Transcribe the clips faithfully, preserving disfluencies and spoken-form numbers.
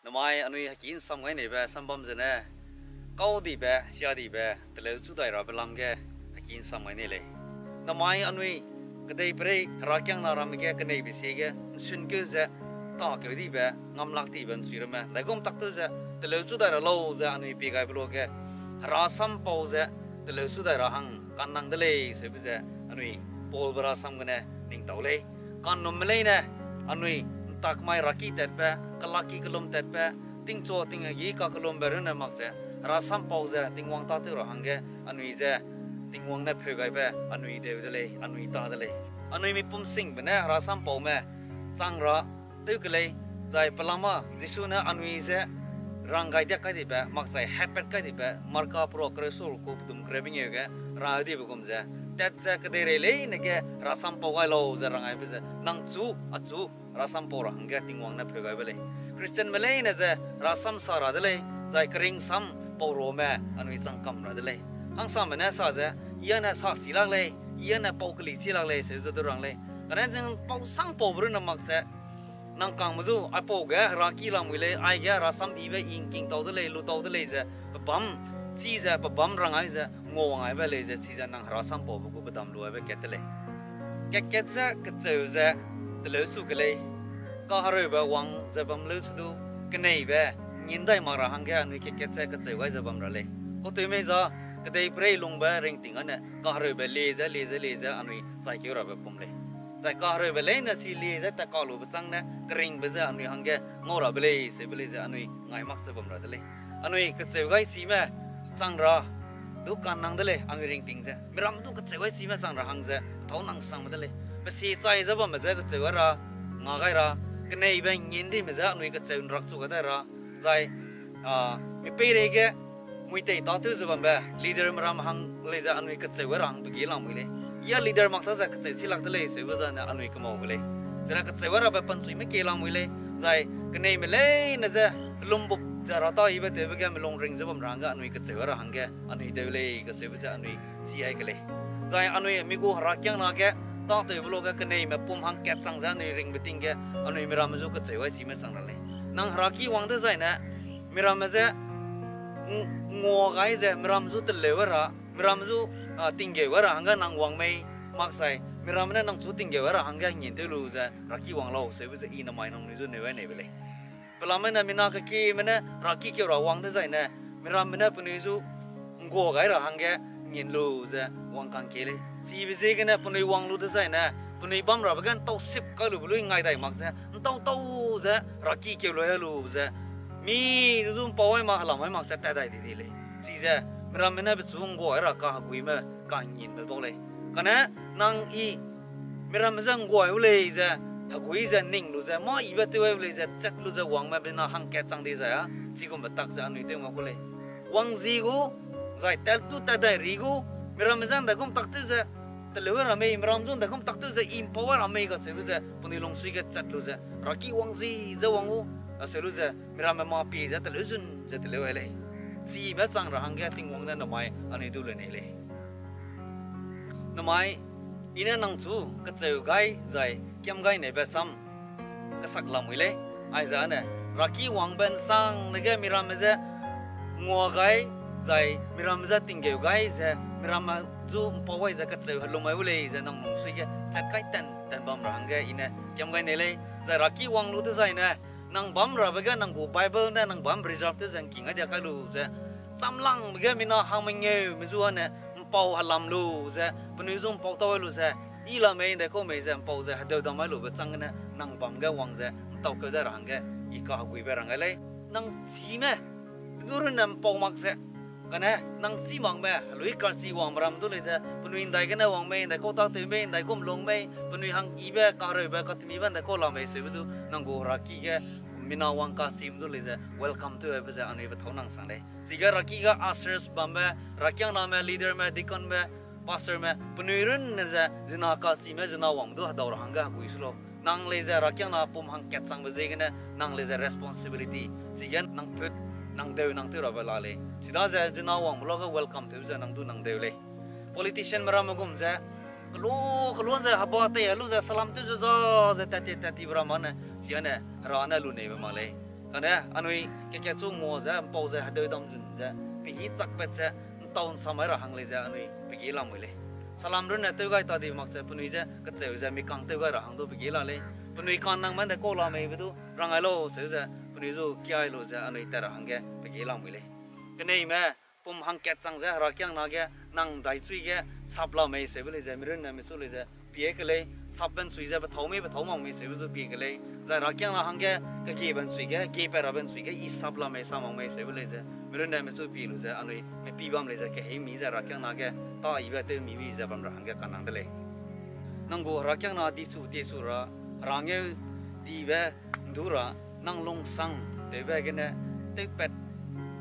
Namai anui heki ’nsam gai neibe sambam zene, kau dibe, sia dibe, teleu chu dai rabe lam ge heki ’nsam gai nei lei. Namai anui kedeiperei herakiangna ramme ge keneibe sie ge ’nsunkeu ze, takeu dibe, ngamlak dibe ’nchui ramme ’ndaigum tak tew ze, teleu chu dai ra lau ze anui pie gaibe luage, herasampau ze teleu chu dai ra hang kannang de lei seube ze anui Paulbe rasam gene ning tau lei. Kannumme leine anui ’ntak mai heraki tatbe, kelakki kelum tatbe, tingchu tinggegi kakellumbe runne mak ze, herasampau ze Tingwang tâtew ra hangge anui ze Tingwang ne pheu gaibe anui deu de lei, anui ta de lei. Anui mipum singbe ne herasampaume chang ra tew ke lei, zai pelama Jisu ne anui je rang gai diak kai dibe, makchai hapat kai dibe, Marka peruak kereu seruk ku pedum kereu mengeu ge rang dibe gum ze, tat ze kedeirei leine ge herasampau gai lau ze rang gaibe ze, nang chu, achu, herasampau ra hangge Tingwang ne pheu gaibe lei. Christianme leine ze herasam sa ra de lei, zai keringsam pau ruame anui chang kam ra de lei. Hangsame ne sa ze, I â ne sa chi lak lei, I â ne pau keli chi lak lei, seu ze du rang lei. Kane zing pau sang paube runne mak ze, nang kangme zu, aipau ge heraki lamui lei, aige herasam yibe I ’ngking tau de lei, lu tau de lei ze, pebâm, chi ze, pebâm rang gai ze, nguawang gaibe lei ze, chize nang herasampaube gu pedam lu gaibe kat te lei. Kat-kat ze kecheu ze teleu chu ke lei, kahereube wang ze bam leu chu du, keneibe, ngin dai mak ra hangge anui kat-kat ze kecheu gai ze bam ra lei. Kau tew mei za, kedeiperei lungbe ringting â ne kahereube lie ze, lie ze, lie ze anui chaikeu rabe pum lei. Zai kahereube leine chi lie ze tat kalube châng ne keringbe ze anui hangge ngau rabe lei, seube lei ze anui ngai mak ze bam ra de lei. Anui kecheu gai chime chang ra du kannang de lei, anui ringting ze. Miram du kecheu gai chime chang ra hang ze tâu nang sangme de lei. Pe si chai ze bamme je kecheu gai ra, nga gai ra, keneibe ngin dime je anui kecheu ’nrak chu ga dai ra, zai, a, mipeireige, mui tei tâtew ze bambe, leaderme ram hang lei ze anui kecheu gai ra hang pe ge lamui lei. Ya leader mak ta ze kecheu chi lak de lei, seube zane anui kemau gu lei. Zene kecheu gai rabe penchuime kie lamui lei, zai keneime leine je, lumbup ze ra ta yibe tewbe ge melung ring ze bam ra hangge anui kecheu gai ra hangge, anui deu lei, kaseube ze anui chi ai ke lei. Zai anui mi gu herakiangna ge, tâtewbe luage keneime pum hangkat chang ze anui ringbe ting ge, anui miramme zu kecheu gai chime chang ra lei. Nang heraki wang dezaine, miramme je, ng-, ngua gai ze, miram zu teleu gai ra, miram zu, a, tinggeu gai ra hangge nang wang mei, makchai, miramme ne nang chu tinggeu gai ra hangge ngin tew lu ze, heraki wang lau, seube ze i namai nangnui zu neu gai neibe lei. Pelame ne mina kekieme ne heraki keu ra wang dezaine, miramme ne penui zu ngua gai ra hangge ngin lu ze wang kang kie lei. Chibe ziegene penui wang lu dezaine, penui bam rabe ge ’ntau sip kai lube lui ngai dai mak ze, ’ntau tau ze heraki keu lu lu ze, mi du ’mpau ai mak, helam ai mak ze tat dai di di lei. Chize, miramme ne pechu ngua gai ra kaheguime, kanginbe bau lei. Kane, nang i, miramme je ngua gai u lei ze, hegui ze ning lu ze, mâ yibe tew gai u lei ze, chat lu ze wangme bena hangkat chang di zai a, chigumbe tak ze anui tew mak ku lei. Wang zi gu, zai tat tu tat dai ri gu, miramme je ’ndaigum tak tew ze, teleu gai ra mei, miram zu ’ndaigum tak tew ze, i ’mpau gai ra mei kacheube ze, penui lungsui ge chat lu ze, heraki wang zi ze wang gu, aseu lu ze, miramme mâ pie ze teleu zun ze teleu gai lei. Chime chang ra hangge Tingwang ne namai anui du le nei lei. Namai, i ne nang chu kecheu gai zai kiam gai neibe sam kesak lamui lei. Aize âne, heraki wangbe ’nsang dege miramme je ngua gai, zai miramme je tinggeu gai ze, miramme zu ’mpau gai ze kecheu helum gai u lei ze nang lungsui ge chat kai tan tan bam ra hangge i ne kiam gai nei lei. Zai heraki wang lu dezaine, nang bam rabe ge nang gu Bible ne nang bam preserve tew ze ’ngking gai dia kai lu ze, chamlangbe ge mina hang mengeume zu âne, ’mpau helam lu ze, penui zu ’mpau tau gai lu ze, i la mei ’ndaikau mei ze ’mpau ze hedeu dam gai lube chang gene, nang bam ge wang ze ’ntau keu dai ra hangge, i kaheguibe rang gai lei. Nang chime, du runne ’mpau mak ze, kane, nang chî makme, helui karchi wangme ram du lei ze, penui ’ndai gene wang mei, ’ndaikau tak tew mei, ’ndaigum lung mei, penui hang yibe, kahereube, katemibe ’ndaikau la mei seube du, nang gu heraki ge, mina wang kachim du lei ze, welcome tew gaibe ze anui pethâu nang sang lei. Chige heraki ga ushers bambe, herakiangname, leaderme, deaconme, pastorme, penui runne ze, zina kachime, zina wangme du hedau ra hangge hegui su lau. Nang lei ze herakiangna pum hangkat changbe ziegene, nang lei ze responsibility. Chige nang put, nang deu, nang tew rabe la lei. Chidaze zina wangme luage welcome tew ze nang du nang deu lei. Politicianme ramme gum ze, kelu, kelu ze heba tei lu ze salam tew ze za ze tat ti, tat tibe ramme ne, chigane, hera ne lu neibe mak lei. Kane anui kekatchu ngua ze, ’mpau ze, hedeu dam zun ze, pehî chakpat ze, ’ntau ’nsamai ra hang lei ze anui pegî lamui lei. Salam runne tew gai ta di mak ze, penui ze kecheu ze mi kang tew gai ra hang du pegî la lei. Penui ka'nnangme ’nde kau la meibe du rang gai lau, seu ze penui zu kiai lu ze anui tat ra hangge pegî lamui lei. Keneime pum hangkat chang ze herakiangna ge nang daichui ge sap la mei seube lei ze, mirunne mechu lei ze pie ke lei, sapbe ’nchui ze pethâu mei pethâu mak mei seube zu pie ke lei, zai herakiangna hangge kegiebe ’nchui ge, giepat rabe ’nchui ge, I sap la mei sa mak mei seube lei ze, mirunne mechu pie lu ze, anui mipî bam lei ze, kehei mi ze herakiangna ge, tâ yibe tew mi bi ze bam ra hangge kanang de lei. Nang gu herakiangna dichu tiechu ra, herangeu dibe ’ndu ra, nang lungsang tewbe gene, tewpat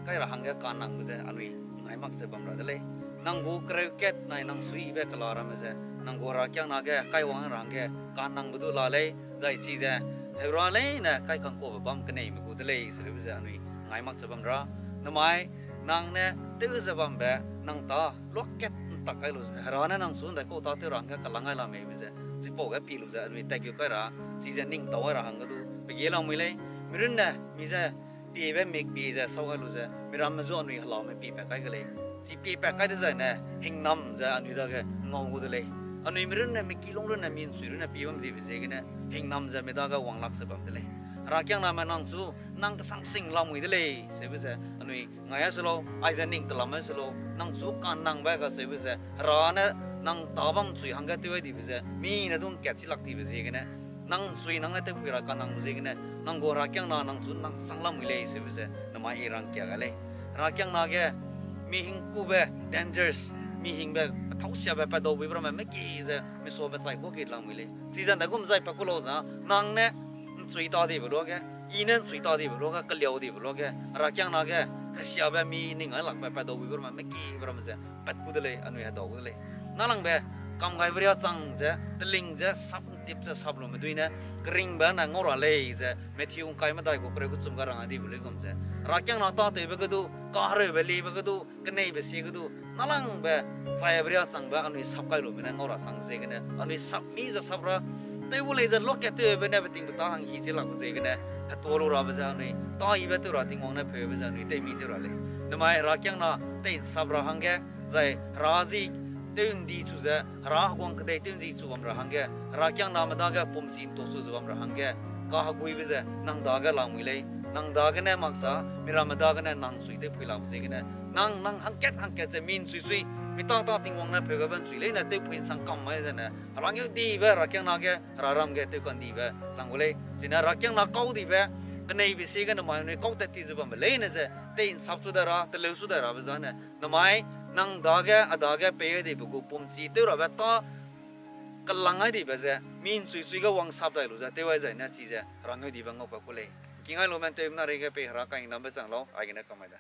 kai ra hangge kanangbe ze anui ngai mak ze bam ra de lei. Nang gu kereu kat nai nang suibe kela ramme ze, nang gu herakiangna ge kaiwang ra hangge kanangbe du la lei, zai chize, heura leine kai kangkuabe bâm keneime gu de lei, seube ze anui ngai mak ze bam ra. Namai, nang ne tew ze bambe, nang tâ, luakat ’ntak kai lu ze, hera ne nang chu ’ndaikau tâtew ra hangge kelang gai la meibe ze, chipau ge pie lu ze anui tatkeu kai ra, chize ning tau gai ra hangge du pegî lamui lei, mirunne, mi ze, piebe mik pie ze sau gai lu ze, miramme zu anui helame piepat kai ke lei. Chi piepat kai dezaine, hingnam ze anui dage ngau gu de lei. Anui mirunne, mi kilung runne, mi ’nchui runne pie bam dibe ziegene, hingnam ze mi dage wang lak ze bam de lei. Herakiangname nang chu, nang kesang sing lamui de lei, seube ze, anui ngai a se lau, aize ning telam a se lau, nang chu kanangbe kacheube ze, hera ne nang tâ bam ’nchui hangge tew ai dibe ze, mi ne du ’ngkat chi lak dibe ziegene, nang ’nchui nang ne tewpui ra kanangbe ziegene, nang gu herakiangna nang chu nang sang lamui lei, seube ze, namai I rangkia gai lei. Herakiangna ge, mi hingkube dangers, mi hingbe pethâu siabe padau buibe ramme meki ze, mi suabe chai kuâ ki lamui lei. Chize ’ndaigum zai pa ku lau za, nang ne ’nchui ta dibe luage, I ne ’nchui ta dibe luage, keliau dibe luage, herakiangna ge, kesiabe mi ning ai lakbe padau buibe ramme mekibe ramme ze, pat ku de lei, anui hedau gu de lei. Nalangbe, kam gaibe riâ chang ze, teling ze, sap ’ntip ze, sap lume dui ne, keringbe ne ngau ra lei ze, Matthew ’ngkai medai gu kereu kechum ga rang a dibe luigum ze. Herakiangna tâtewbe ge du, kahereube liebe ge du, keneibe sie ge du, nalangbe, chaibe riâ changbe, anui sap kai lume ne ngau ra chang ziegene, anui sap mi ze sap ra, tew gu lei ze luakat tewbe ne betingbeta hanghi chi lak ziegene, hetua lu rabe ze anui, tâ yibe tew ra Tingwang ne pheube ze anui tew mi tew ra lei. Namai herakiangna tei ’nsap ra hangge, zai hera zi tew ’ndi chu ze, hera heguang kedei tew ’ndi chu bam ra hangge, herakiangname dage pumchi ’ntuachu ze bam ra hangge, kaheguibe ze nang dage lamui lei, nang dagene makcha, miramme dagene nang ’nchui tewpui lak ziegene, nang, nang hangkat hangkat ze mi ’nchui chui, mi tâ tâ Tingwang ne pheu gabe ’nchui leine tewpui ’nsang kam mai zene, herangeu dibe herakiangna ge, heraram ge tewkandibe chang gu lei. Chine herakiangna kau dibe, keneibe sie ge namai anui kau tat ti ze bambe leine ze, tei ’nsap chu dai ra, teleu chu dai rabe zane, namai, nang dage, a dage pei gai dibe gu pumchi tew rabe tâ, kelang gai dibe ze, mi ’nchui chui ge wang sap dai lu ze, tew ai zai ne chize, herangeu dibe ngau pa ku lei. King ai lume ’nteumena reige pei hera kahingnambe chang lau, aigene kam mai da.